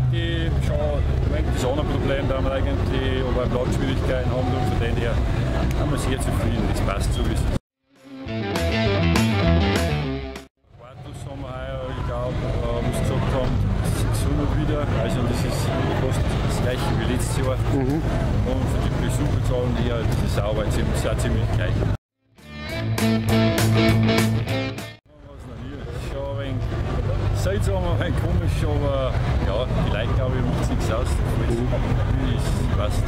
eigentlich schon das andere Problem, da wir eigentlich aber Platzschwierigkeiten haben und von dem her sind wir sehr zufrieden, das passt so, wie es ist. Quartus haben wir heuer, ich glaube, was sie gesagt haben, 600 wieder, also das ist fast das gleiche wie letztes Jahr. Und für die Besucherzahlen her, das ist auch sehr ziemlich gleich. Seltsam, ein wenig komisch, aber ja, die Leute, glaube ich, macht es nichts aus. Das passt. Ja,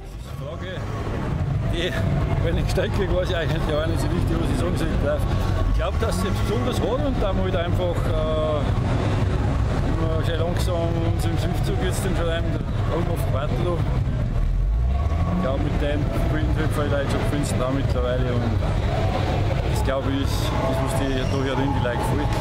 das ist eine Frage, die, wenn ich gestellt kriege, weiß ich eigentlich auch nicht so richtig, was ich sagen soll. Ich glaube, dass es besonders hat und da halt einfach immer schön langsam uns im Schriftzug jetzt im Schreiben, oben auf Quartel. Ich glaube, mit dem spielen halt schon Künstler auch mittlerweile. Und das, glaube ich, ist das, was die da hier drin die Leute gefällt.